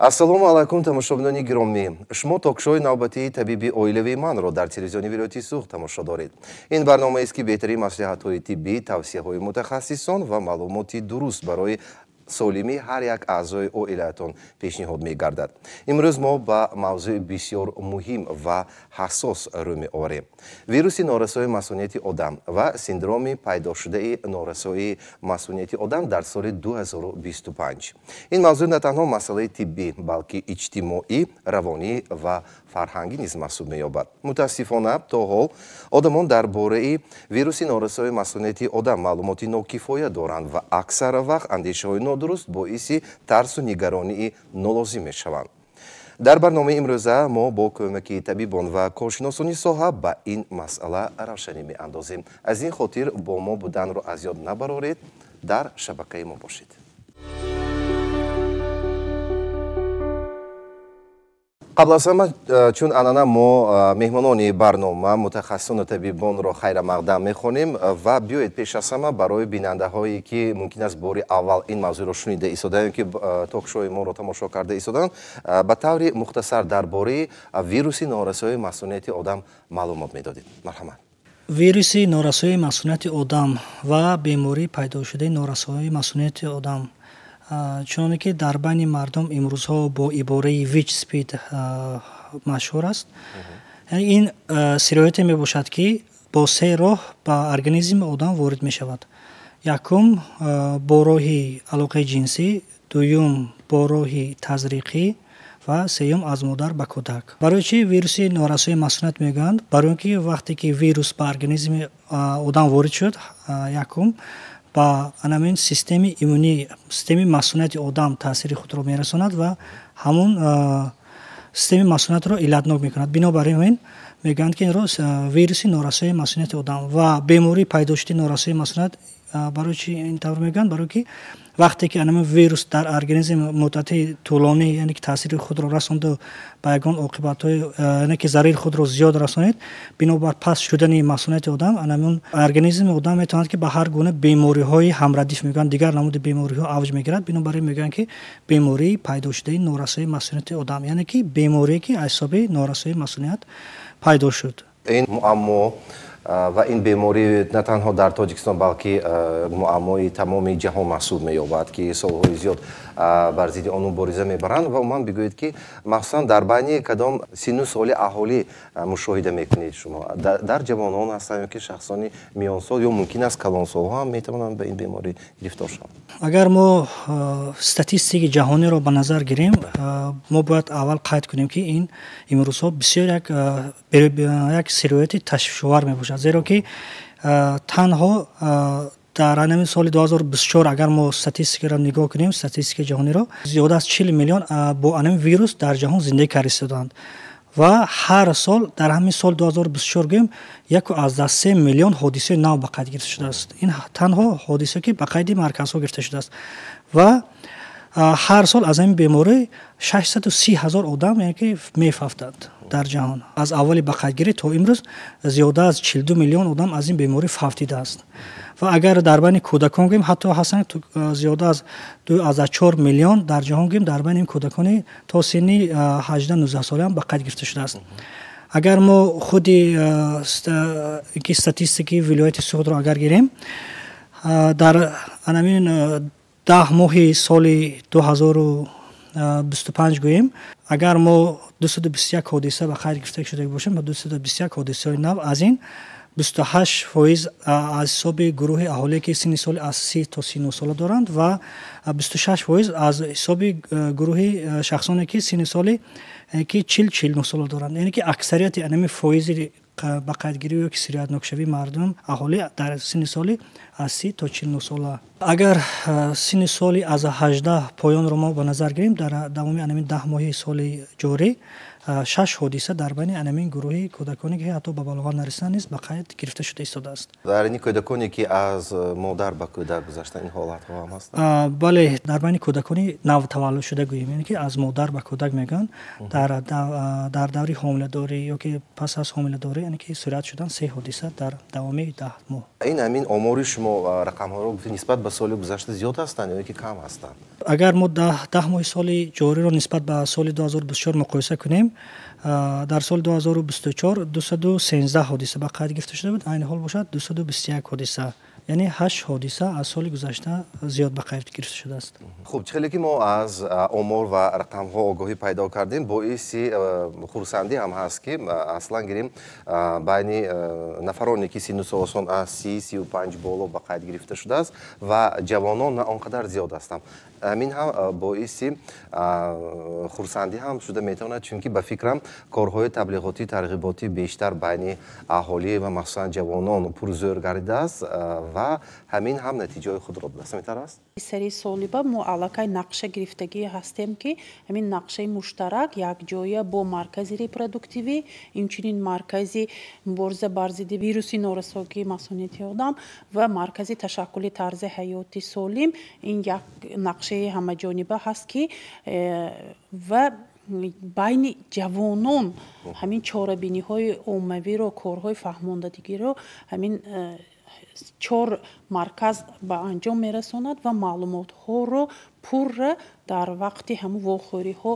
Ассалому алайкум, тамошобинони гиромӣ. Шумо токшои навбатии табиби оилавии манро дар телевизиони вилояти Суғд тамошо доред. Ин барномаест, ки беҳтарин маслиҳатҳои тиббӣ, тавсияҳои мутахассисон ва маълумоти дуруст барои солимии ҳар як аъзои оилаатон пешниҳод мегардад. Имрӯз мо ба мавзӯи бисёр муҳим ва ҳассос рӯ меорем. Вируси норасоии масунияти одам ва синдроми пайдошудаи норасоии масунияти одам дар соли 2025. Ин мавзӯъ на танҳо масъалаи тиббӣ, балки иҷтимоӣ, равонӣ ва фарҳангӣ низ маҳсуб меёбад. Мутаассифона, то ҳол одамон дар бораи вируси норасоии масунияти одам маълумоти нокифоя доранд ва аксар вақт андешаҳои нодуруст боиси тарсу нигаронии нолозим мешаванд. Дар барномаи имрӯза мо бо кӯмаки табибон ва коршиносони соҳа ба ин масъала равшанӣ меандозем. Аз ин хотир бо мо буданро аз ёд набароред, дар шабакаи мо бошед. Қабл аз ҳама, чун анъана, мо меҳмонони барнома, мутахассисону табибонро хайрамақдам мехонем ва биёед пеш аз ҳама барои бинандаҳое, ки мумкин аст бори аввал ин мавзӯъро шунида истодаанд, ки токшои моро тамошо карда истодаанд, ба таври мухтасар дар бораи вируси норасоии масунияти одам маълумот медодед. Марҳамат. Вируси норасоии масунияти одам ва бемории пайдошудаи норасоии масунияти одам, чуноне ки дар байни мардум имрӯзҳо бо ибораи ВИЧ СПИД машҳур аст, ин сирояте мебошад, ки бо се роҳ ба организми одам ворид мешавад. Якум, бо роҳи алоқаи ҷинсӣ, дуюм, бо роҳи тазриқӣ ва сеюм, аз модар ба кӯдак. Барои чӣ вируси норасоии масуният мегӯянд? Барои он ки вақте ки вирус ба организми одам ворид шуд, якум, ба анамин системи иммунӣ, системи масунияти одам таъсири худро мерасонад ва ҳамун системи масуниятро иллатнок мекунад. Бинобар ин мегӯянд, ки инро вируси норасоии масунияти одам ва бемории пайдошудаи норасоии масуният. Барои чӣ ин тавр мегӯянд? Барои ки вақте ки анамин вирус дар организм муддати тӯлонӣ, яъне ки таъсири худро расонду ба ягон оқибатҳои, яъне ки зарари худро зиёд расонид, бинобар паст шудани масунияти одам, анамин организми одам метавонад, ки ба ҳар гуна бемориҳои ҳамрадиф мегӯянд, дигар намуди бемориҳо авҷ мегирад. Бинобар ин мегӯянд, ки бемории пайдошудаи норасоии масунияти одам, яъне ки беморие, ки аз ҳисоби норасоии масуният пайдо шуд. Ин муаммо ва ин беморӣ на танҳо дар Тоҷикистон, балки муаммои тамоми ҷаҳон маҳсуб меёбад, ки солҳои зиёд бар зидди он мубориза мебаранд. Ва умуман бигӯед, ки махсусан дар байни кадом синну соли аҳолӣ мушоҳида мекунед шумо? Дар ҷавонон ҳастанд ё ки шахсони миёнсол, ё мумкин аст калонсолҳо ҳам метавонанд ба ин беморӣ гирифтор шаванд? Агар мо статистики ҷаҳониро ба назар гирем, мо бояд аввал қайд кунем, ки ин имрӯзҳо бисёр як сирояти ташвишовар мебошад, зеро ки танҳо дар ҳамин соли 2024, агар мо статистикаро нигоҳ кунем, статистикаи ҷаҳониро, зиёда аз 40 миллион бо ҳамин вирус дар ҷаҳон зиндагӣ карда истодаанд ва ҳар сол, дар ҳамин соли 2024 гӯем, 1,3 миллион ҳодисаи нав ба қайд гирифта шудааст. Ин танҳо ҳодиса, ки ба қайди марказҳо гирифта шудааст, ва ҳар сол аз ҳамин беморӣ 630 ҳазор одам, яъне ки мефавтанд дар ҷаҳон. Аз аввали ба қайдгирӣ то имрӯз зиёда аз 42 миллион одам аз ин беморӣ фавтидааст. Ва агар дар байни кӯдакон гӯем, ҳатто ҳастанд зиёда аз 2,4 миллион дар ҷаҳон гӯем, дар байни ин кӯдакони то синни 18-19 сола ҳам ба қайд гирифта шудааст. Агар мо худи ки статистикаи вилояти Суғдро агар гирем, дар анамин 10 моҳи соли 2025 гӯем, агар мо 221 ҳодиса ба қайд гирифта шуда бошем, 221 ҳодисаҳои нав, аз ин 28% аз ҳисоби гурӯҳи аҳолие, ки синни соли аз 30 то 39 сола доранд, ва 26% аз ҳисоби гурӯҳи шахсоне, ки синни соли ки 40-49 сола доранд. Яъне ки аксарияти анами фоизи ба қайдгирӣ ё ки сироятнокшавии мардум, аҳолӣ дар синни соли аз 30 то 49 сола. Агар синни соли аз 18 поёнро мо ба назар гирем, дар давоми анамин 10 моҳи соли ҷорӣ шаш ҳодиса дар байни анамин гурӯҳи кӯдаконе, ки ҳатто ба балоғат нарасиданд, низ ба қайд гирифта шуда истодааст. Дар ини кӯдаконе, ки аз модар ба кӯдак гузаштанд, ин ҳолатҳо ҳам ҳастанд? Бале, дар байни кӯдакони навтаваллудшуда гӯем, яъне ки аз модар ба кӯдак мегӯянд, дар даври ҳомиладорӣ ё ки пас аз ҳомиладорӣ, яъне ки сурат шудан се ҳодиса дар давоми 10 моҳ. Ин ҳамин омори шумо, рақамҳоро гуфтед, нисбат ба соли гузашта зиёд ҳастанд ё ки кам ҳастанд? Агар мо 10 моҳи соли ҷориро нисбат ба соли 2024 муқоиса кунем, дар соли 2024 213 ҳодиса ба қайд гирифта шуда буд, айни ҳол бошад 221 ҳодиса, яъне 8 ҳодиса аз соли гузашта зиёд ба қайд гирифта шудааст. Хуб, чӣ хеле ки мо аз омор ва рақамҳо огоҳӣ пайдо кардем, боиси хурсандӣ ҳам ҳаст, ки аслан гирем, байни нафароне ки синну солашон аз 30-35 боло ба қайд гирифта шудааст ва ҷавонон на он қадар зиёд ҳастанд. Ҳамин ҳам боиси хурсандӣ ҳам шуда метавонад, чунки ба фикрам корҳои таблиғотӣ, тарғиботӣ бештар байни аҳолӣ ва махсусан ҷавонон пурзӯр гардидааст ва ҳамин ҳам натиҷаҳои худро додааст. Ҳаминтар аст? Сари солиба мо аллакай нақша гирифтагӣ ҳастем, ки ҳамин нақшаи муштарак якҷоя бо маркази репродуктивӣ, инчунин маркази мубориза бар зидди вируси норасогии масунияти одам ва маркази ташаккули тарзи ҳаёти солим, ин як нақшаи ҳамаҷониба ҳаст, ки ва байни ҷавонон ҳамин чорабиниҳои оммавиро, корҳои фаҳмондадигиро ҳамин 4 марказ ба анҷом мерасонад ва маълумотҳоро пурра дар вақти ҳамун вохӯриҳо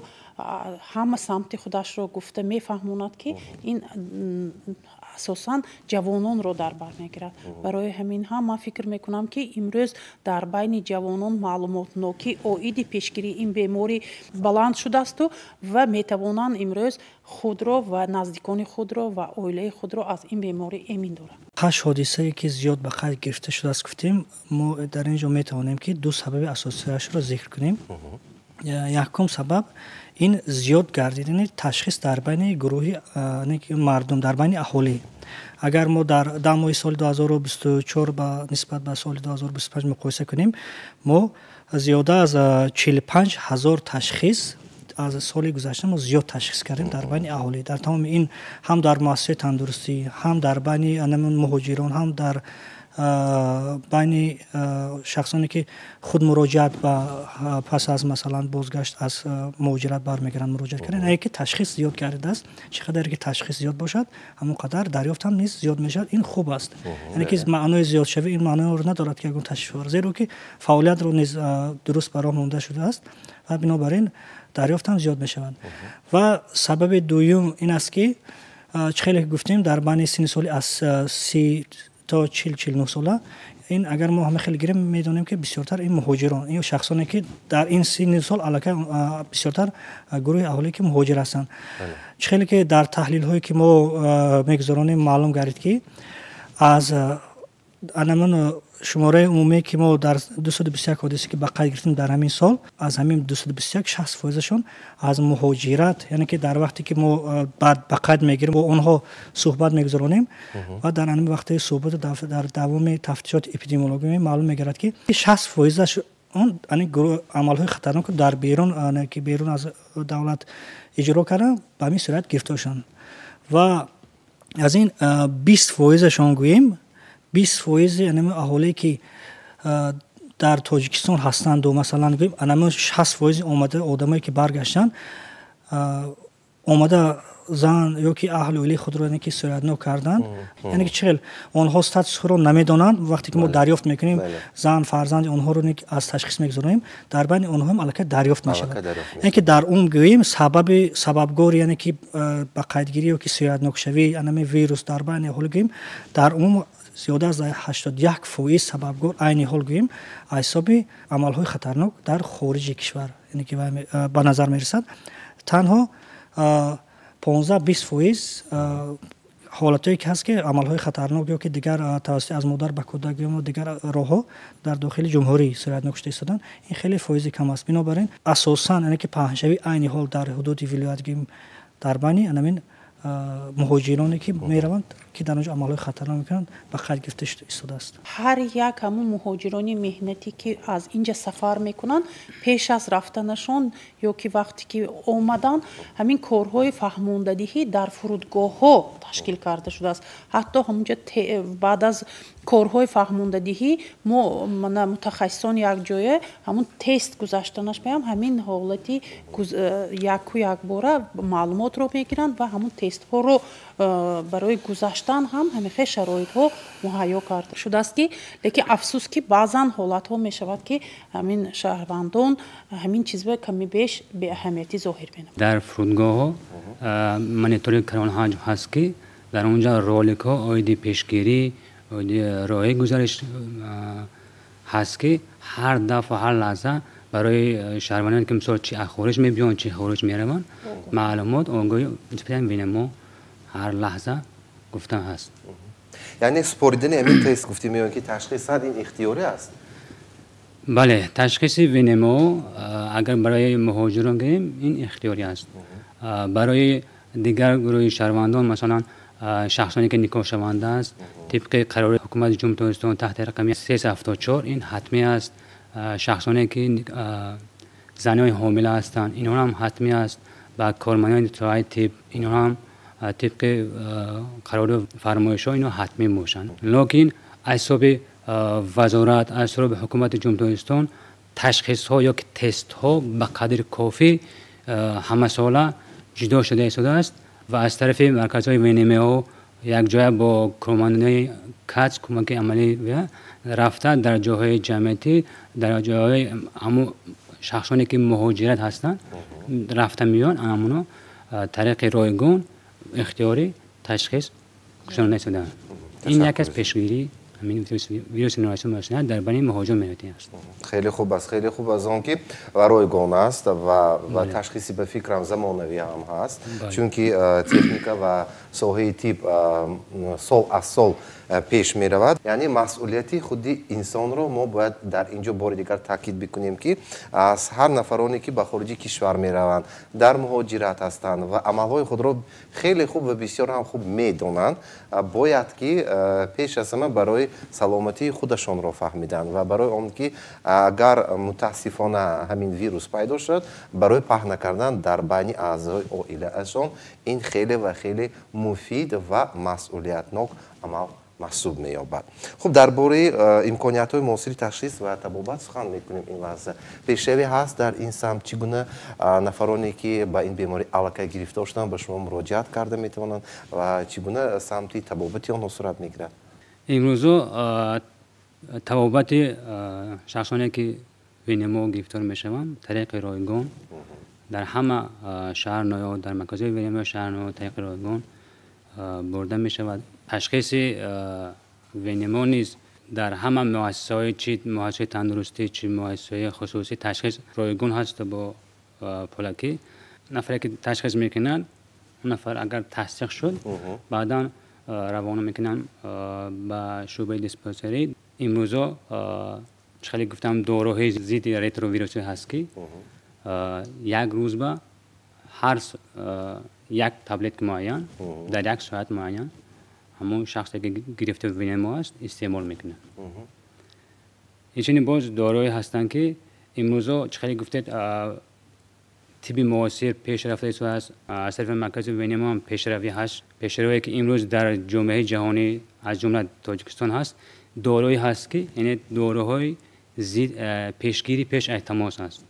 ҳама самти худашро гуфта мефаҳмонад, ки ин асосан ҷавононро дар бар мегирад. Барои ҳамин ҳам ман фикр мекунам, ки имрӯз дар байни ҷавонон маълумотнокӣ оиди пешгирии ин беморӣ баланд шудаасту ва метавонанд имрӯз худро ва наздикони худро ва оилаи худро аз ин беморӣ эмин доранд. 8 ҳодисае ки зиёд ба қайд гирифта шудааст гуфтем, мо дар ин ҷо метавонем, ки ду сабаби асосияшро зикр кунем. Якум сабаб ин зиёд гардидани ташхис дар байни гурӯҳи мардум, дар байни аҳолӣ. Агар мо дар 10 моҳи соли 2024 ба нисбат ба соли 2025 муқоиса кунем, мо зиёда аз 45 ҳазор ташхис аз соли гузашта мо зиёд ташхис кардем дар байни аҳолӣ. Дар тамоми ин ҳам дар муассисаи тандурустӣ, ҳам дар байни муҳоҷирон, ҳам дар байни шахсоне ки худ муроҷиат ба пас аз масалан бозгашт аз муҳоҷират бармегарданд муроҷиат карданд, яъне ки ташхис зиёд гардидааст. Чӣ қадаре ки ташхис зиёд бошад, ҳамон қадар дарёфт ҳам низ зиёд мешавад. Ин хуб аст, яъне ки маънои зиёдшавӣ ин маъноро надорад, ки ягон ташхис, зеро ки фаъолиятро низ дуруст ба роҳ монда шудааст ва бинобар ин дарёфт ҳам зиёд мешавад. Ва сабаби дуюм ин аст, ки чӣ хеле гуфтем, дар байни синни соли аз 30 то 40-49 сола, ин агар мо ҳама хеле гирем, медонем, ки бисёртар ин муҳоҷирон, ин шахсоне ки дар ин синни сол аллакай бисёртар гурӯҳи аҳолие ки муҳоҷир ҳастанд. Чӣ хеле ки дар таҳлилҳое ки мо мегузаронем маълум гардид, ки аз анамон шумораи умумие ки мо дар 221 ҳодиса ки ба қайд гирифтем дар ҳамин сол, аз ҳамин 221 60 фоизашон аз муҳоҷират, яъне ки дар вақте ки мо баъд ба қайд мегирем, бо онҳо суҳбат мегузаронем ва дар ҳамин вақти суҳбату дар давоми тафтишоти эпидемиологӣ маълум мегардад, ки 60 фоизаш он амалҳои хатарнок дар берун, ки берун аз давлат иҷро карданд, ба ҳамин сурат гирифтор шуданд. Ва аз ин 20 фоизашон гӯем, 20 фоизи анами аҳолие ки дар Тоҷикистон ҳастанду, масалан гӯем, анами 60 фоизи омада одамое ки баргаштанд, омада зан ё ки аҳли оилаи худро яъне ки сироятнок карданд, яъне ки чӣ хел онҳо статуси худро намедонанд. Вақте ки мо дарёфт мекунем, зан фарзанди онҳоро аз ташхис мегузаронем, дар байни онҳоам аллакай дарёфт мешавад. Яъне ки дар ум гӯем, сабаби сабабгори, яъне ки ба қайдгирӣ ё ки сироятнокшавии анами вирус дар байни аҳолӣ гӯем, дар умум зиёда аз 81% сабабгор айни ҳол гӯем аз ҳисоби амалҳои хатарнок дар хориҷи кишвар, яъне ки ба назар мерасад. Танҳо 15-20% ҳолатҳое ки ҳаст, ки амалҳои хатарнок ё ки дигар тавассути аз модар ба кӯдак ё дигар роҳҳо дар дохили ҷумҳурӣ сироятнок шуда истоданд, ин хеле фоизи кам аст. Бинобар ин асосан, яъне ки паҳншавӣ айни ҳол дар ҳудуди вилоят гӯем дар байни анамин муҳоҷироне ки мераванд, ки дар онҷо амалҳои хатарнок мекунанд, ба қайд гирифта шуда истодааст. Ҳар як ҳамун муҳоҷирони меҳнатӣ, ки аз инҷа сафар мекунанд, пеш аз рафтанашон ё ки вақте ки омаданд, ҳамин корҳои фаҳмондадиҳӣ дар фурудгоҳҳо ташкил карда шудааст. Ҳатто ҳамунҷа баъд аз Корҳои фаҳмондадиҳӣ мо мана мутахассисон якҷоя ҳамун тест гузаштанаш меам, ҳамин ҳолати яку якбора маълумотро мегиранд ва ҳамун тестҳоро барои гузаштан ҳам ҳамихел шароитҳо муҳайё карда шудааст, ки лекин афсӯс, ки баъзан ҳолатҳо мешавад, ки ҳамин шаҳрвандон ҳамин чизба ками беш беаҳамиятӣ зоҳир менамоянд. Дар фурудгоҳҳо мониторинг карвон ҳаст, ки дар он ҷо роликҳо оиди пешгирӣ, оиди роҳи гузариш ҳаст, ки ҳар дафъа, ҳар лаҳза барои шаҳрвандоне, ки мисол чи аз хориҷ мебиёнд, чи хориҷ мераванд, маълумот, огоҳӣ нисбати ВНМО ҳар лаҳза гуфта ҳаст. Яъне супоридани ҳамин тест, гуфтӣ меояд, ки ташхис ин ихтиёрӣ аст? Бале, ташхиси ВНМО агар барои муҳоҷирон гирем, ин ихтиёрӣ аст. Барои дигар гурӯҳи шаҳрвандон, масалан шахсоне, ки никоҳшаванда аст, тибқи қарори ҳукумати Ҷумҳурии Тоҷикистон таҳти рақами 374 ин ҳатмӣ аст. Шахсоне, ки занои ҳомила ҳастанд, инҳо ҳам ҳатмӣ аст. Ба кормандони соҳаи тиб, инҳо ҳам тибқи қарору фармоишҳо инҳо ҳатмӣ мебошанд. Лекин аз ҳисоби вазорат, аз ҳисоби ҳукумати Ҷумҳурии Тоҷикистон ташхисҳо ё ки тестҳо ба қадри кофӣ ҳамасола ҷудо шуда истодааст ва аз тарафи марказҳои ВНМО якҷоя бо кормандони КАЦ, кӯмаки амалӣ, рафта дар ҷойҳои ҷамъиятӣ, дар ҷойҳои ҳамун шахсоне, ки муҳоҷират ҳастанд, рафта меоянд, ҳамуно тариқи ройгон, ихтиёрӣ ташхис гузаронда истодаанд. Ин як аз пешгирии ҳамин вируси норасоии масунияти дар байни муҳоҷирон меҳнатӣ аст. Хеле хуб аст, хеле хуб аз он ки ройгон аст ва ташхиси, ба фикрам, замонавӣ ҳам ҳаст, чунки техника ва соҳаи тиб сол аз сол пеш меравад. Яъне масъулияти худи инсонро мо бояд дар ин ҷо бори дигар таъкид бикунем, ки аз ҳар нафароне, ки ба хориҷи кишвар мераванд, дар муҳоҷират ҳастанд ва амалҳои худро хеле хуб ва бисёр ҳам хуб медонанд, бояд ки пеш аз ҳама барои саломатии худашонро фаҳмиданд ва барои он ки агар мутаассифона ҳамин вирус пайдо шуд, барои паҳн накардан дар байни аъзои оилаашон ин хеле ва хеле муфид ва масъулиятнок амал маҳсуб меёбад. Хуб, дар бораи имкониятҳои муосири ташхис ва табобат сухан мекунем. Ин лаҳза пешравӣ ҳаст дар ин самт? Чӣ гуна нафароне, ки ба ин беморӣ аллакай гирифтор шуданд, ба шумо муроҷиат карда метавонанд ва чӣ гуна самти табобати онҳо сурат мегирад? Имрӯзо табобати шахсоне, ки ВНМО гирифтор мешаванд, тариқи ройгон дар ҳама шаҳр ноҳияҳо, дар марказҳои ВНМО шаҳр ноҳияҳо тариқи ройгон бурда мешавад. Ташхиси ВНМО низ дар ҳама муассисаҳои, чи муассисаҳои тандурустӣ, чи муассисаҳои хусусӣ, ташхис ройгон ҳаст бо пулакӣ. Нафаре, ки ташхис мекунад, он нафар агар тасдиқ шуд, баъдан равона мекунанд ба шӯъбаи диспансерӣ. Имрӯзо, чӣ хеле гуфтам, доруҳои зидди ретровирусӣ ҳаст, ки як рӯз ба ҳар як таблетка муайян дар як соат муайян ҳамон шахсе, ки гирифтори ВНМО аст, истеъмол мекунад. Инчунин боз доруҳое ҳастанд, ки имрӯзо, чӣ хеле гуфтед, тибби муосир пешрафта истодааст. Аз тарафи маркази ВНМО ҳам пешравӣ ҳаст. Пешравие, ки имрӯз дар ҷомеаи ҷаҳонӣ, аз ҷумла Тоҷикистон ҳаст, доруе ҳаст, ки яъне доруҳои пешгирӣ пеш аз тамос аст.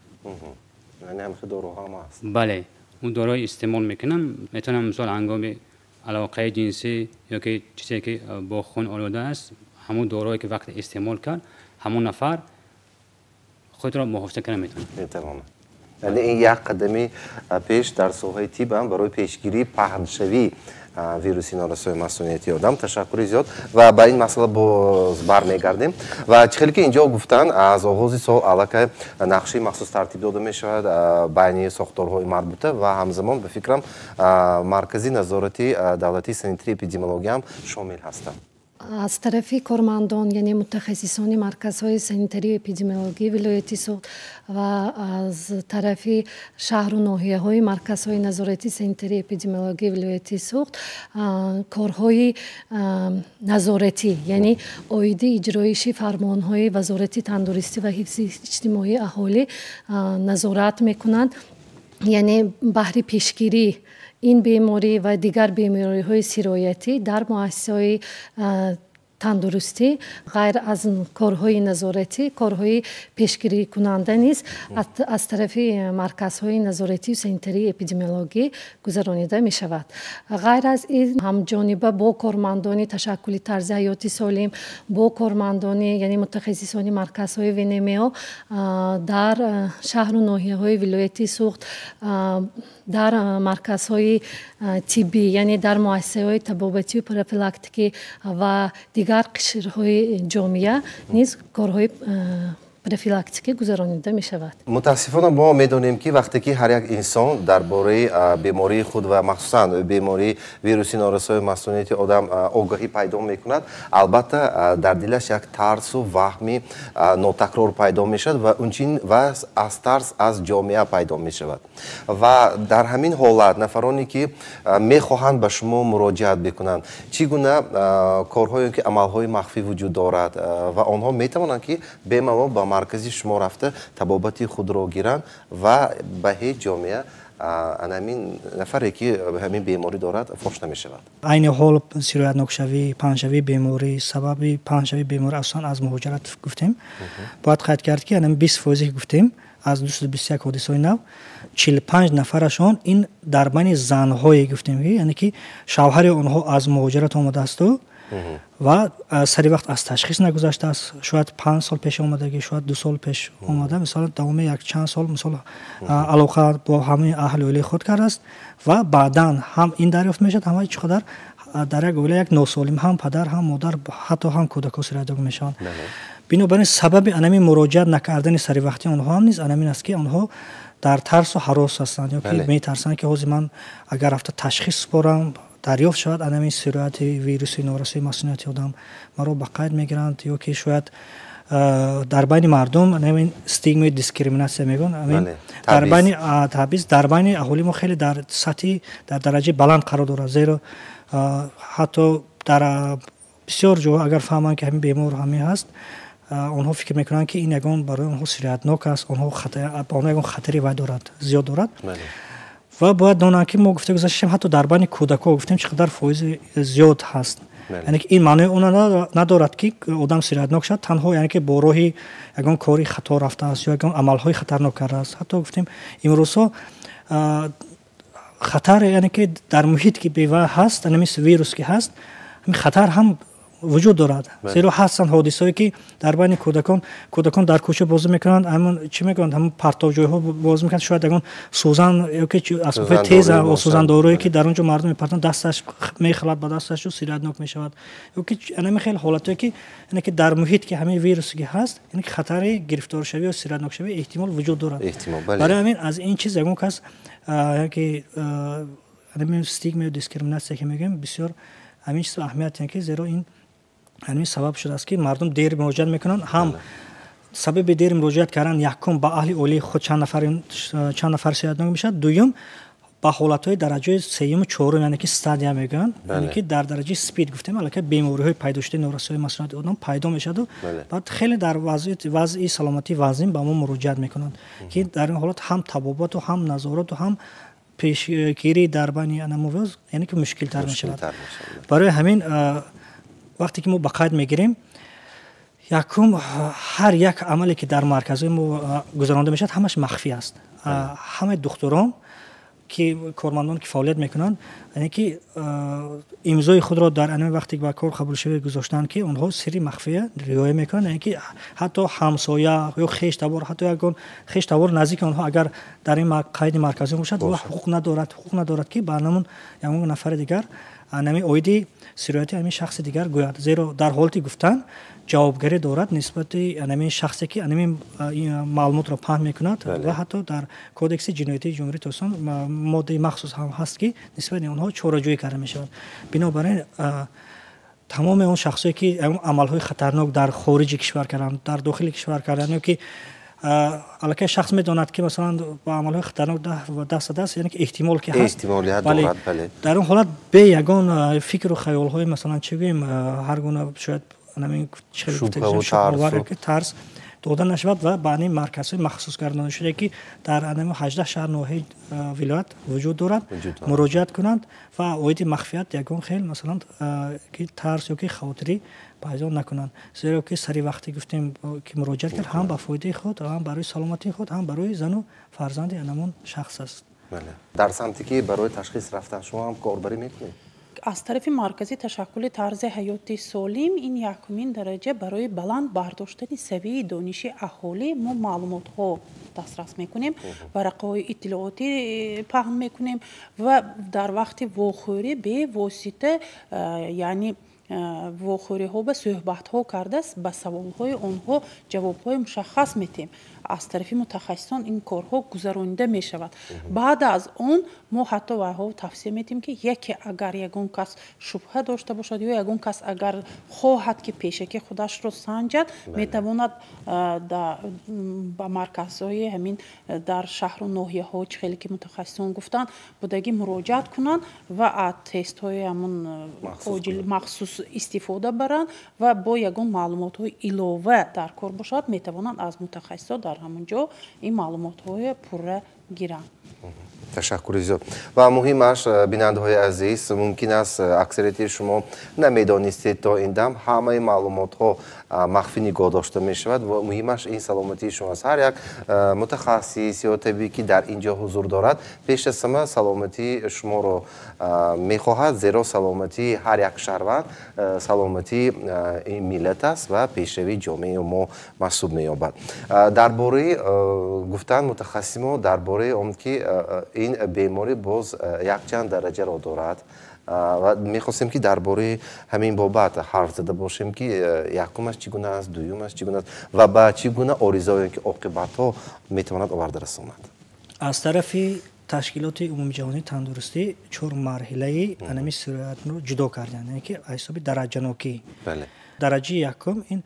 Яъне ҳамхел доруҳо ҳам ҳаст? Бале, он доруҳои истеъмол мекунанд, метавонанд мисол ҳангоми алоқаи ҷинсӣ ё ки чизе, ки бо хун олуда аст, ҳамон доруҳое, ки вақте истеъмол кард, ҳамон нафар худро муҳофиза карда метавонад. Метавонад. Яъне ин як қадами пеш дар соҳаи тиб ҳам барои пешгирии паҳншавии вируси норасои масунияти одам. Ташаккури зиёд ва ба ин масъала боз бармегардем. Ва чӣ хеле ки инҷо гуфтанд, аз оғози сол аллакай нақшаи махсус тартиб дода мешавад байни сохторҳои марбута ва ҳамзамон, ба фикрам, маркази назорати давлатии санитарии эпидемиология ҳам шомил ҳастанд. Аз тарафи кормандон, яъне мутахассисони марказҳои санитарию эпидемиологии вилояти Суғд ва аз тарафи шаҳру ноҳияҳои марказҳои назорати санитарию эпидемиологии вилояти Суғд корҳои назоратӣ, яъне оиди иҷроиши фармонҳои Вазорати тандурустӣ ва ҳифзи иҷтимоии аҳолӣ назорат мекунанд, яъне баҳри пешгирӣ ин беморӣ ва дигар бемориҳои сироятӣ дар муассисаҳои тандурустӣ ғайр аз корҳои назоратӣ, корҳои пешгирикунанда низ аз тарафи марказҳои назоратию санитарии эпидемиологӣ гузаронида мешавад. Ғайр аз ин, ҳамҷониба бо кормандони ташаккули тарзи ҳаёти солим, бо кормандони, яъне мутахассисони марказҳои ВНМО дар шаҳру ноҳияҳои вилояти Суғд, дар марказҳои тиббӣ, яъне дар муассисаҳои табобатию профилактикӣ ва дигар қишрҳои ҷомеа низ корҳои профилактикӣ гузаронида мешавад. Мутаассифона, мо медонем, ки вақте ки ҳар як инсон дар бораи бемории худ ва махсусан бемории вируси норасои масунияти одам огаҳӣ пайдо мекунад, албатта, дар дилаш як тарсу ваҳми нотакрор пайдо мешавад ва унчин ва аз тарс аз ҷомеа пайдо мешавад. Ва дар ҳамин ҳолат нафароне, ки мехоҳанд ба шумо муроҷиат бикунанд, чӣ гуна корҳое ки амалҳои махфӣ вуҷуд дорад ва онҳо метавонанд, ки бемалол ба маркази шумо рафта, табобати худро гиранд ва ба ҳеҷ ҷомеа анамин нафаре, ки ҳамин беморӣ дорад, фош намешавад? Айни ҳол сироятнокшавӣ, паҳншавии беморӣ, сабаби паҳншавии беморӣ асосан аз муҳоҷират гуфтем. Бояд қайд кард, ки анами 20 фоизе ки гуфтем, аз 221 ҳодисаҳои нав 45 нафарашон ин дар байни занҳое гуфтем, ки яъне ки шавҳари онҳо аз муҳоҷират омадаасту ва сари вақт аз ташхис нагузаштааст. Шояд 5 сол пеш омадагӣ, шояд 2 сол пеш омада, мисол, давоми як чанд сол, мисол, алоқа бо ҳамаи аҳли оилаи худ кардааст ва баъдан ҳам ин дарёфт мешавад. Ҳама чӣ қадар дар як оила як носолим, ҳам падар, ҳам модар, ҳатто ҳам кӯдакҳо сироятёб мешаванд. Бинобар ин, сабаби анами муроҷиат накардани саривақтии онҳо ҳам низ анамин аст, ки онҳо дар тарсу ҳарос ҳастанд ё ки метарсанд, ки ҳозир ман агар рафта ташхис супорам, дарёфт шавад анамин сирояти вируси норасои масунияти одам, маро ба қайд мегиранд ё ки шояд дар байни мардум анамин стигмаи дискриминатсия мегӯянд, дар байни табъиз дар байни аҳолии мо хеле дар сатҳи, дар дараҷаи баланд қарор дорад. Зеро ҳатто дар бисёр ҷоҳо агар фаҳманд, ки ҳамин бемор ҳамин ҳаст, онҳо фикр мекунанд, ки ин ягон барои онҳо сироятнок аст, онҳо ягон хатари вай дорад, зиёд дорад. Ва бояд донанд, ки мо гуфта гузаштем, ҳатто дар байни кӯдакҳо гуфтем, чӣ қадар фоизи зиёд ҳаст. Яъне ки ин маънои он надорад, ки одам сироятнок шавад танҳо, яъне ки бо роҳи ягон кори хато рафтааст ё ягон амалҳои хатарнок кардааст. Ҳатто гуфтем, имрӯзҳо хатар, яъне ки дар муҳит ки бева ҳаст, анами вирус ки ҳаст, ҳамин хатар ҳам вуҷуд дорад. Зеро ҳастанд ҳодисаое, ки дар байни кӯдакон, кӯдакон дар кӯча бозӣ мекунанд, ҳамон чӣ мекунанд, ҳамон партовҷойҳо бозӣ мекунанд, шояд ягон сӯзан ёки асбобҳои тез, сӯзандорое, ки дар он ҷо мардум мепартанд, дасташ мехӯрад ба дасташу сироятнок мешавад. Ёки анами хеле ҳолатое, ки яъне ки дар муҳит ки ҳамин вирусе ки ҳаст, яъне ки хатари гирифторшавӣ ё сироятнокшавӣ эҳтимол вуҷуд дорад. Барои ҳамин аз ин чиз ягон кас ки анами стигма ё дискриминатсия ки мегӯем, бисёр ҳамин чиз аҳамият, ки зеро ин ҳамин сабаб шудааст, ки мардум дер муроҷиат мекунанд. Ҳам сабаби дер муроҷиат кардан, якум, ба аҳли оилаи худ чанд нафар сироятнок мешавад, дуюм, ба ҳолатҳои дараҷаи сеюму чорум, яъне ки стадия мегӯянд, яъне ки дар дараҷаи СПИД гуфтем, аллакай бемориҳои пайдошудаи норасоии масунияти одам пайдо мешаваду баъд хеле дар вазъи саломатии вазнин ба мо муроҷиат мекунанд, ки дар ин ҳолат ҳам табобату, ҳам назорату, ҳам пешгирӣ дар байни анамувоз, яъне ки мушкилтар мешавад. Барои ҳамин, вақте ки мо ба қайд мегирем, якум, ҳар як амале, ки дар марказҳои мо гузаронда мешавад, ҳамаш махфӣ аст. Ҳамаи духтурон ки кормандон ки фаъолият мекунанд, яъне ки имзои худро дар ана вақте ба кор қабулшавӣ гузоштанд, ки онҳо сирри махфия риоя мекунанд. Яъне ки ҳатто ҳамсоя ё хештабор, ҳатто ягон хештабор наздики онҳо агар дар ин қайди марказӣ бошад, ҳуқуқ надорад, ки ба намун ягон нафари дигар нами оиди сирояти ҳамин шахси дигар гӯяд. Зеро дар ҳолати гуфтан ҷавобгарӣ дорад нисбати анамин шахсе, ки анамин маълумотро паҳн мекунад. Ва ҳатто дар Кодекси ҷиноятии Ҷумҳурии Тоҷикистон моддаи махсус ҳам ҳаст, ки нисбати онҳо чораҷӯӣ карда мешавад. Бинобар ин, тамоми он шахсое, ки амалҳои хатарнок дар хориҷи кишвар карданд, дар дохили кишвар карданд, ё ки аллакай шахс медонад, ки масалан ба амалҳои хатарнок даст задааст, яъне ки эҳтимол ки ҳаст, дар он ҳолат бе ягон фикру хаёлҳои, масалан, чӣ гӯем, ҳар гуна шояд тарс. дода нашавад ва ба ин марказҳои махсус гардонидашуда, ки дар 18 шаҳр ноҳияи вилоят вуҷуд дорад, муроҷиат кунанд ва оиди махфият ягон хел, масалан, ки тарс ё ки хавотирӣ пайдо накунанд, зеро ки сари вақте гуфтем, ки муроҷиат кард, ҳам ба фоидаи худ, ҳам барои саломатии худ, ҳам барои зану фарзанди анамон шахс аст. Дар самте ки барои ташхис рафтан шумо ҳам корбарӣ мекунед? Аз тарафи маркази ташаккули тарзи ҳаёти солим ин якумин дараҷа барои баланд бардоштани савияи дониши аҳолӣ мо маълумотҳо дастрас мекунем, варақаҳои иттилоотӣ паҳн мекунем ва дар вақти вохӯрӣ бевосита, яъне вохӯриҳо ба суҳбатҳо карда, ба саволҳои онҳо ҷавобҳои мушаххас метиҳем. Аз тарафи мутахассисон ин корҳо гузаронида мешавад. Баъд аз он мо ҳатто вайҳо тавсия метиҳем, ки яке агар ягон кас шубҳа дошта бошад ё ягон кас агар хоҳад, ки пешакӣ худашро санҷад, метавонад ба марказҳои ҳамин дар шаҳру ноҳияҳо, чӣ хеле ки мутахассисон гуфтанд, будагӣ муроҷиат кунанд ва аз тестҳои ҳамун махсус истифода баранд ва бо ягон маълумотҳои илова дар кор бошад, метавонанд аз мутахассисон дар ҳамон ҷо ин маълумотҳои пурра гиранд. Ташаккури зиёд. Ва муҳимаш, бинандаҳои азиз, мумкин аст, аксарияти шумо намедонистед, то ин дам ҳамаи маълумотҳо махфӣ нигоҳ дошта мешавад ва муҳимаш ин саломатии шумо аст. Ҳар як мутахассис ё табибе, ки дар ин ҷо ҳузур дорад, пеш аз ҳама саломатии шуморо мехоҳад, зеро саломатии ҳар як шаҳрванд саломатии ин миллат аст ва пешравии ҷомеаи мо маҳсуб меёбад. Дар бораи гуфтан мутахассисмо дар бораи он ки ин беморӣ боз якчанд дараҷаро дорад ва мехостем, ки дар бораи ҳамин бобат ҳарф зада бошем, ки якумаш чӣ гуна аст, дуюмаш чӣ гуна аст ва ба чӣ гуна оризаое ки оқибатҳо метавонад оварда расонад. Аз тарафи ташкилоти умумиҷаҳонии тандурустӣ чор марҳилаи анами сироятро ҷудо карданд, яъне ки аз ҳисоби дараҷанокӣ. Дараҷаи якум ин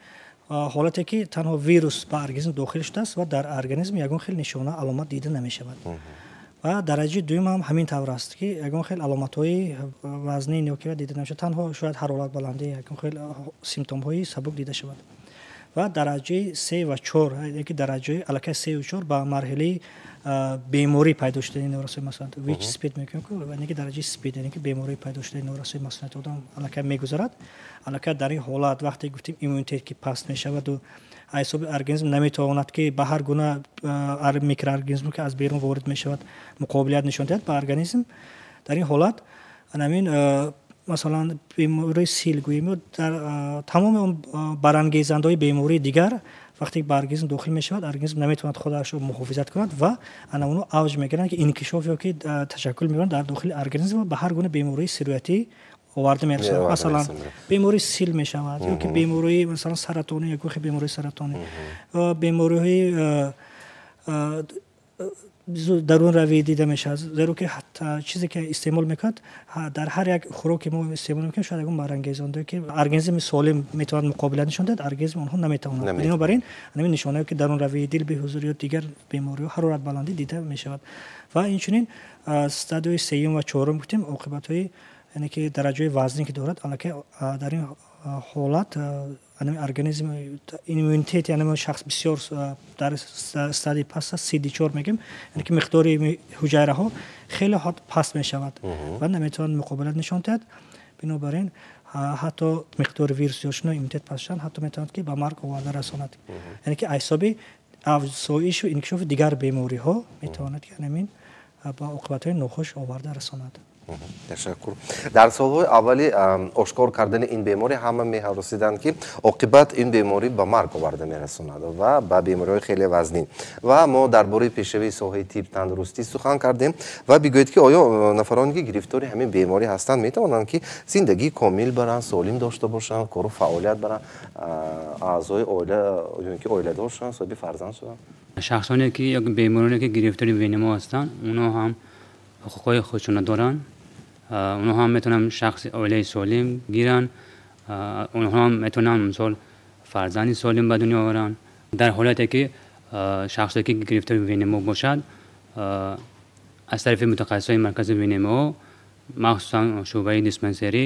ҳолате, ки танҳо вирус ба организм дохил шудааст ва дар организм ягон хел нишона, аломат дида намешавад. Ва дараҷаи дуюм ҳам ҳамин тавр аст, ки ягон хел аломатҳои вазнин ё ки дида намешавад, танҳо шояд ҳарорат баландӣ, ягон хел симптомҳои сабук дида шавад. Ва дараҷаи се ва чор, яке дараҷаи аллакай сею чор ба марҳилаи беморӣ пайдо шудани норасои масунияти, ВИЧ СПИД мегӯем, яъне ки дараҷаи СПИД, яъне ки бемории пайдо шудани норасои масунияти одам аллакай мегузарад. Аллакай дар ин ҳолат, вақте гуфтем, иммунитет ки паст мешаваду ҳисоби организм наметавонад, ки ба ҳар гуна микроорганизм, ки аз берун ворид мешавад, муқобилият нишон диҳад ба организм. Дар ин ҳолат анамин, масалан, бемории сил гӯем, дар тамоми он барангезандаҳои бемории дигар, вақте ба организм дохил мешавад, организм наметавонад худашро муҳофизат кунад ва ана оно авҷ мегиранд, ки инкишоф ё ки ташаккул меёбанд дар дохили организм ва ба ҳар гуна бемории сироятӣ оварда мерасонад. Масалан, бемории сил мешавад ё ки бемории, масалан, саратонӣ, ягон хел бемории саратонӣ, бемориҳои дарунравӣ дида мешавад, зеро ки чизе ки истеъмол мекунад, дар ҳар як хӯроке мо истеъмол мекунем, шояд ягон барангезонда, ки организми солим метавонад муқобилият нишон диҳад, организми онҳо наметавонад. Бинобар ин ҳамин нишонаҳое, ки дарунравии дил, беҳузурӣ ё дигар бемориҳо, ҳарорат баландӣ дида мешавад. Ва инчунин стадияи сеюм ва чорум гуфтем, оқибатҳои, яъне ки дараҷаи вазнин ки дорад. Аллакай дар ин ҳолат организм, иммунитети анами шахс бисёр дар стадияи паст аст, CD4 мегӯем, яъне ки миқдори ҳуҷайраҳо хеле паст мешавад ва наметавонад муқобилат нишон диҳад. Бинобар ин ҳатто миқдори вирус зиёд шудан, иммунитет паст шудан ҳатто метавонад, ки ба марг оварда расонад, яъне ки аз ҳисоби афзоишу инкишофи дигар бемориҳо метавонад, ки анамин ба оқибатҳои нохуш оварда расонад. Ташаккур. Дар солҳои аввали ошкор кардани ин беморӣ ҳама меҳаросиданд, ки оқибат ин беморӣ ба марг оварда мерасонад ва ба бемориҳои хеле вазнин. Ва мо дар бораи пешравии соҳаи тиб, тандурустӣ сухан кардем ва бигӯед, ки оё нафароне, ки гирифтори ҳамин беморӣ ҳастанд, метавонанд, ки зиндагии комил баранд, солим дошта бошанд, кору фаъолият баранд, аъзои оила ё ки оиладор шаванд, соҳиби фарзанд шаванд? Шахсоне ки ё бемороне, ки гирифтори ВНМО ҳастанд, онҳо ҳам ҳуқуқҳои худшона доранд. Онҳо ҳам метавонанд шахси оилаи солим гиранд, онҳо ҳам метавонанд, мисол, фарзанди солим ба дунё оваранд. Дар ҳолате ки шахсе, ки гирифтори ВНМО бошад, аз тарафи мутахассисони маркази ВНМО, махсусан шӯъбаи диспансерӣ,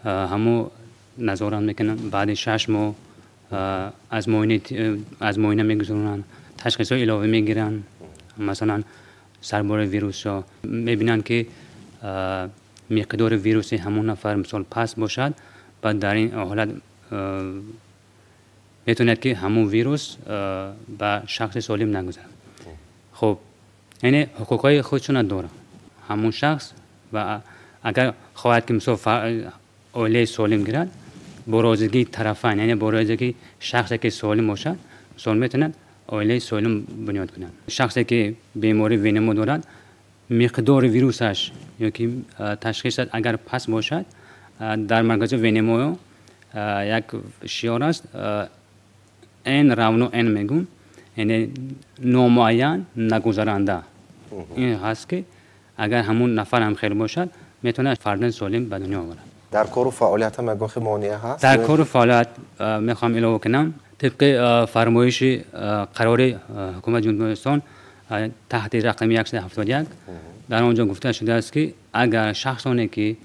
ҳамо назорат мекунанд. Баъди 6 моҳ аз муоина мегузаронанд, ташхисҳои иловавӣ мегиранд, масалан сарбори вирусҳо мебинанд, ки миқдори вируси ҳамон нафар мисол паст бошад, баъд дар ин ҳолат метавонад, ки ҳамон вирус ба шахси солим нагузарад. Хуб, яъне ҳуқуқҳои худшона дорад ҳамон шахс ва агар хоҳад, ки мисол оилаи солим гирад, бо розигии тарафайн, яъне бо розигии шахсе, ки солим бошад, мисол метавонад оилаи солим бунёд кунад. Шахсе, ки бемории ВНМО дорад, миқдори вирусаш ё ки ташхисаш агар паст бошад, дар маркази ВНМО як шиор аст, N равно N мегӯм, яъне номуайян нагузаранда. Ин ҳаст, ки агар ҳамон нафар ҳам хел бошад, метавонад фарзанди солим ба дунё оварад. Дар кору фаъолият ҳам ягон хел монеа ҳаст? Дар кору фаъолият мехоҳам илова кунам, тибқи фармоиши қарори ҳукумати Ҷумҳурии Тоҷикистон таҳти рақами 171 дар он ҷо гуфта шудааст, ки агар шахсоне, ки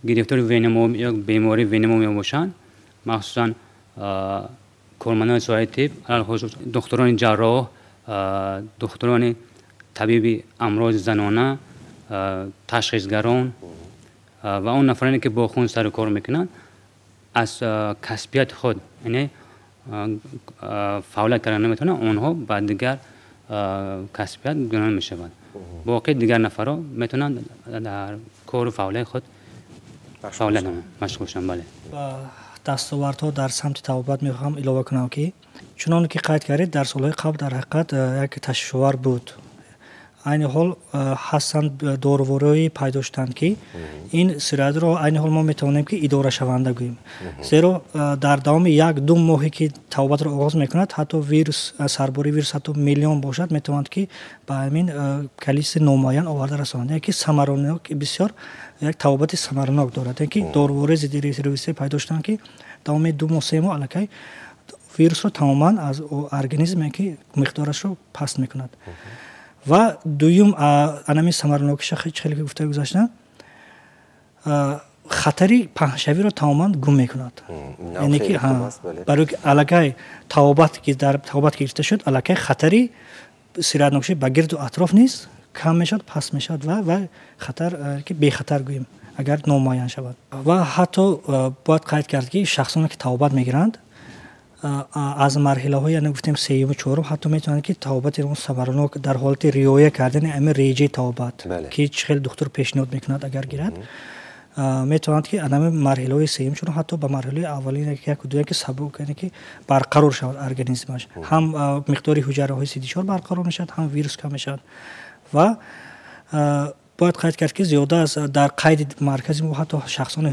гирифтори ВНМО ё бемории ВНМО мебошанд, махсусан кормандони соҳаи тиб, алалхусус духтурони ҷарроҳ, духтурони табиби амрози занона, ташхисгарон ва он нафароне, ки бо хун сару кор мекунанд, аз касбияти худ, яъне фаъолият карда наметавонанд, онҳо ба дигар касбият гуногун мешаванд. Боқӣ дигар нафарҳо метавонанд дар кору фаъолияти худ фаъолият машғул шаванд. Бале, дастовардҳо дар самти табобат мехоҳам илова кунам, ки чуноне ки қайд кардед, дар солҳои қабл дар ҳақиқат як ташвишовар буд. Айни ҳол ҳастанд дорувориҳое пайдо шуданд, ки ин сироятро айни ҳол мо метавонем, ки идорашаванда гӯем, зеро дар давоми 1-2 моҳе, ки табобатро оғоз мекунад, ҳатто вирус, сарбори вирус ҳатто миллион бошад, метавонад, ки ба ҳамин количестви номуайян оварда расонад. Яъне ки самаранок, бисёр як табобати самаранок дорад, яъне ки дорувории зидди вирусӣ пайдо шуданд, ки давоми 2 моҳ, 3 моҳ аллакай вирусро тамоман аз организм, яъне ки миқдорашро паст мекунад. Ва дуюм, анами самаранокиша хеле ки гуфта гузаштам, хатари паҳншавиро тамоман гум мекунад, яъне ки барои ки аллакай табобат ки дар табобат гирифта шуд, аллакай хатари сироятнокшавӣ ба гирду атроф низ кам мешавад, паст мешавад ва хатар ки бехатар гӯем, агар номуайян шавад. Ва ҳатто бояд қайд кард, ки шахсоне, ки табобат мегиранд, аз марҳилаҳои, яъне гуфтем, сеюму чорум, ҳатто метавонанд, ки табобати он самаранок дар ҳолати риоя кардани ҳамин реҷаи табобат, ки чӣ хел духтур пешниҳод мекунад, агар гирад, метавонад, ки анами марҳилаҳои сеюм чорум, ҳатто ба марҳилаи аввалин, яку дуюм, ки сабук, яъне ки барқарор шавад организмаш, ҳам миқдори ҳуҷайраҳои CD4 барқарор мешавад, ҳам вирус кам мешавад. Ва бояд қайд кард, ки зиёда аз дар қайди маркази мо ҳатто шахсоне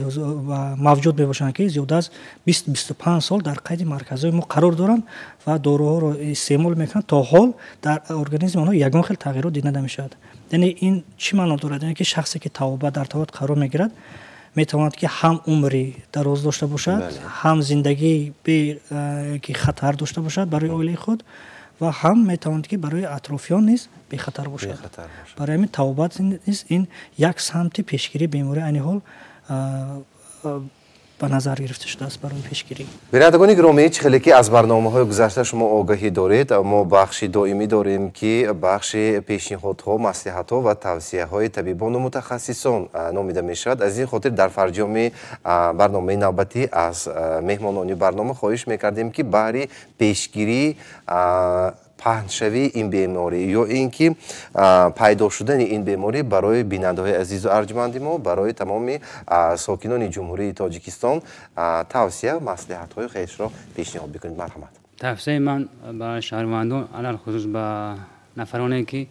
мавҷуд мебошанд, ки зиёда аз 20-25 сол дар қайди марказҳои мо қарор доранд ва доруҳоро истеъмол мекунанд, то ҳол дар организми онҳо ягон хел тағйирот дида намешавад. Яъне ин чӣ маъно дорад? Яъне ки шахсе, ки табобат дар табобат қарор мегирад, метавонад, ки ҳам умри дароз дошта бошад, ҳам зиндагии бе ки хатар дошта бошад барои оилаи худ ва ҳам метавонад, ки барои атрофиён низ бехатар бошад. Барои ҳамин табобат низ ин як самти пешгирии беморӣ айни ҳол ба назар гирифта шудааст барои пешгирӣ. Бинандагони гиромӣ, чӣ хеле ки аз барномаҳои гузашта шумо огаҳӣ доред, мо бахши доимӣ дорем, ки бахши пешниҳодҳо, маслиҳатҳо ва тавсияҳои табибону мутахассисон номида мешавад. Аз ин хотир дар фарҷоми барномаи навбатӣ аз меҳмонони барнома хоҳиш мекардем, ки баҳри пешгирии паҳншавии ин беморӣ ё ин ки пайдо шудани ин беморӣ барои бинандаҳои азизу арҷманди мо, барои тамоми сокинони Ҷумҳурии Тоҷикистон тавсия, маслиҳатҳои хешро пешниҳод бикунед. Марҳамат. Тавсияи ман ба шаҳрвандон, алалхусус ба нафароне, ки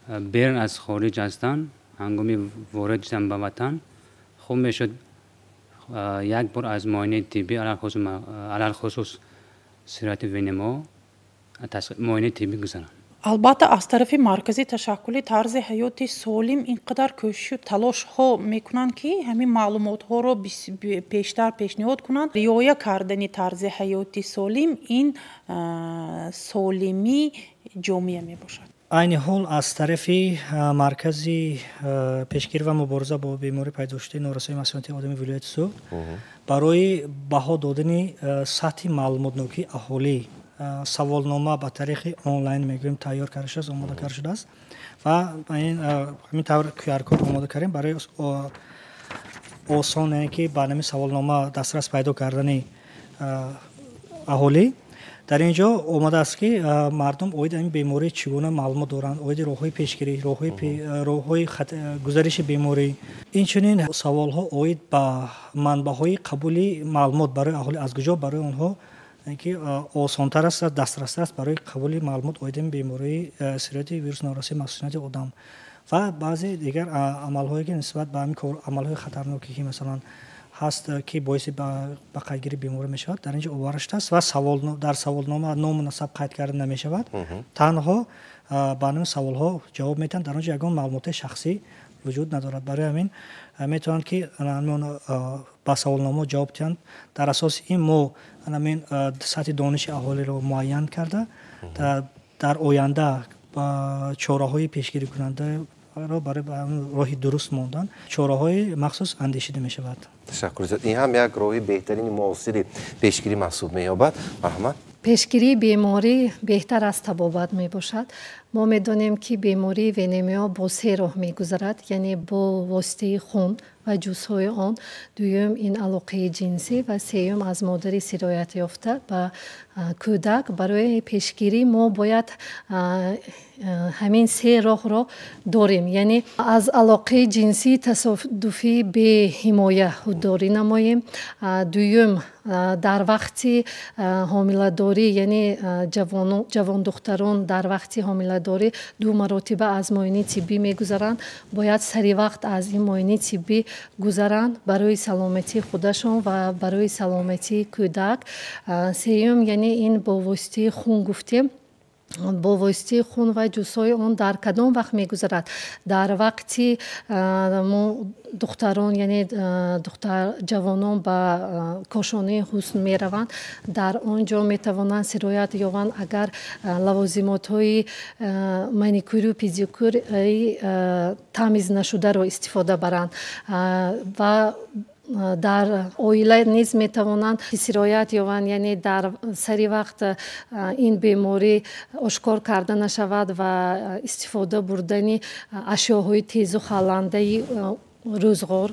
берун аз хориҷ ҳастанд, ҳангоми ворид шудан ба ватан хуб мешуд як бор аз муоинаи тиббӣ, алалхусус сирояти ВНМО, муоинаи тиббӣ гузаранд. Албатта, аз тарафи маркази ташаккули тарзи ҳаёти солим ин қадар кӯшишу талошҳо мекунанд, ки ҳамин маълумотҳоро пештар пешниҳод кунанд. Риоя кардани тарзи ҳаёти солим ин солимии ҷомеа мебошад. Айни ҳол аз тарафи маркази пешгирӣ ва мубориза бо бемории пайдошудаи норасоии масунияти одами вилояти Суғд барои баҳо додани сатҳи маълумотнокии аҳолӣ саволнома ба тариқи онлайн мегӯем тайёр карда шудааст, омода карда шудааст ва ҳамин тавр QR-код омода кардем барои осон, яъне ки ба ҳамин саволнома дастрас пайдо кардани аҳолӣ. Дар ин ҷо омадааст, ки мардум оид ин беморӣ чӣ гуна маълумот доранд, оиди роҳҳои пешгирӣ, роҳҳои гузариши беморӣ. Инчунин саволҳо оид ба манбаъҳои қабули маълумот барои аҳолӣ, аз куҷо барои онҳо ки осонтар аст, дастрастар аст барои қабули маълумот оид ин бемории сирояти вируси норасоии масунияти одам ва баъзе дигар амалҳое, ки нисбат ба ҳамин амалҳои хатарноке, ки масалан ҳаст, ки боиси ба қайдгирии беморӣ мешавад, дар ин ҷо оварда шудааст ва дар саволнома ному насаб қайд карда намешавад, танҳо ба ҳамин саволҳо ҷавоб медиҳанд. Дар он ҷо ягон маълумоти шахсӣ вуҷуд надорад. Барои ҳамин метавонанд, ки ба саволнома ҷавоб диҳанд. Дар асоси ин мо ҳамин сатҳи дониши аҳолиро муайян карда, дар оянда чораҳои пешгирикунандаро барои роҳи дуруст мондан чораҳои махсус андешида мешавад. Ташаккур зиёд. Ин ҳам як роҳи беҳтарини муосири пешгирӣ маҳсуб меёбад. Марҳамат. Пешгирии беморӣ беҳтар аз табобат мебошад. Мо медонем, ки бемории ВНМО бо се роҳ мегузарад, яъне бо воситаи хун ва ҷузъҳои он, дуюм ин алоқаи ҷинсӣ ва сеюм аз модари сироят ёфта ба кӯдак. Барои пешгирӣ мо бояд ҳамин се роҳро дорем, яъне аз алоқаи ҷинсии тасодуфӣ беҳимоя худдорӣ намоем, дуюм дар вақти ҳомиладорӣ, яъне ҷавондухтарон дар вақти ҳомиладорӣ ду маротиба аз муоинаи тиббӣ мегузаранд, бояд сари вақт аз ин муоинаи тиббӣ гузаранд барои саломатии худашон ва барои саломатии кӯдак. Сеюм, яъне ин бо воситаи хун гуфтем, бо воситаи хун ва ҷузъҳои он дар кадом вақт мегузарад? Дар вақти мо духтарон, яъне ҷавонон ба кошонаи ҳусн мераванд, дар он ҷо метавонанд сироят ёбанд, агар лавозимотҳои маникюру педикюри тамиз нашударо истифода баранд ва дар оила низ метавонанд сироят ёбанд, яъне дар сари вақт ин беморӣ ошкор карда нашавад ва истифода бурдани ашёҳои тезу халандаи рӯзғор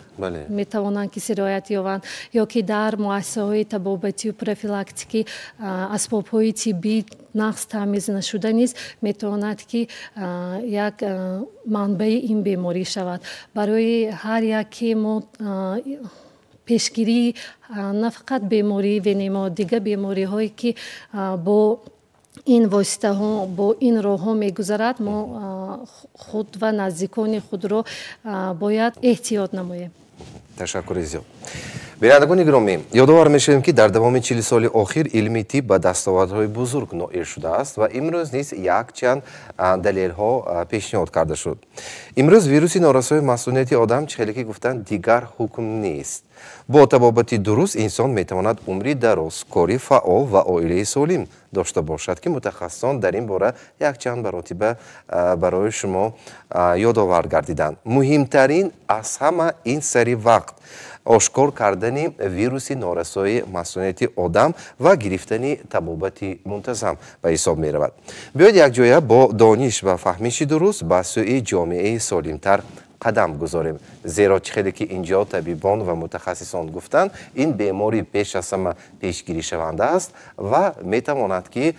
метавонанд ки сироят ёбанд, ё ки дар муассисаҳои табобатию профилактикӣ асбобҳои тиббӣ нақс тамиз нашуда низ метавонад ки як манбаи ин беморӣ шавад. Барои ҳар яке мо пешгирии на фақат бемории ВНМО, дигар бемориҳое ки бо ин воситаҳо, бо ин роҳҳо мегузарад, мо худ ва наздикони худро бояд эҳтиёт намоем. Ташаккури зиёд. Бинандагони гиромӣ, ёдовар мешавем, ки дар давоми 40 соли охир илми тиб ба дастовардҳои бузург ноил шудааст ва имрӯз низ якчанд далелҳо пешниҳод карда шуд. Имрӯз вируси норасои масунияти одам, чӣ хеле ки гуфтанд, дигар ҳукм нест. Бо табобати дуруст инсон метавонад умри дароз, кори фаъол ва оилаи солим дошта бошад, ки мутахассисон дар ин бора якчанд маротиба барои шумо ёдовар гардиданд. Муҳимтарин аз ҳама ин сари вақт ошкор кардани вируси норасои масунияти одам ва гирифтани табобати мунтазам ба ҳисоб меравад. Биёед якҷоя бо дониш ва фаҳмиши дуруст ба сӯи ҷомеаи солимтар қадам гузорем, зеро чӣ хеле ки инҷо табибон ва мутахассисон гуфтанд, ин беморӣ пеш аз ҳама пешгиришаванда аст ва метавонад, ки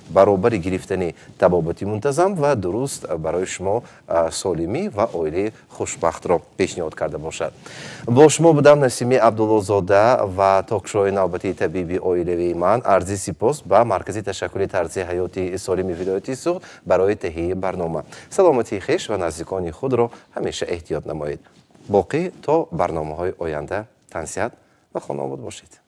баробари гирифтани табобати мунтазам ва дуруст барои шумо солимӣ ва оилаи хушбахтро пешниҳод карда бошад. Бо шумо будам Насими Абдуллозода ва токшои навбатии табиби оилавии ман. Арзи сипос ба Маркази ташаккули тарзи ҳаёти солими вилояти Суғд барои таҳияи барнома. Саломатии хеш ва наздикони худро ҳамеша эҳтиёт намоед. Боқӣ то барномаҳои оянда тансиҳат ва хонаобод бошед.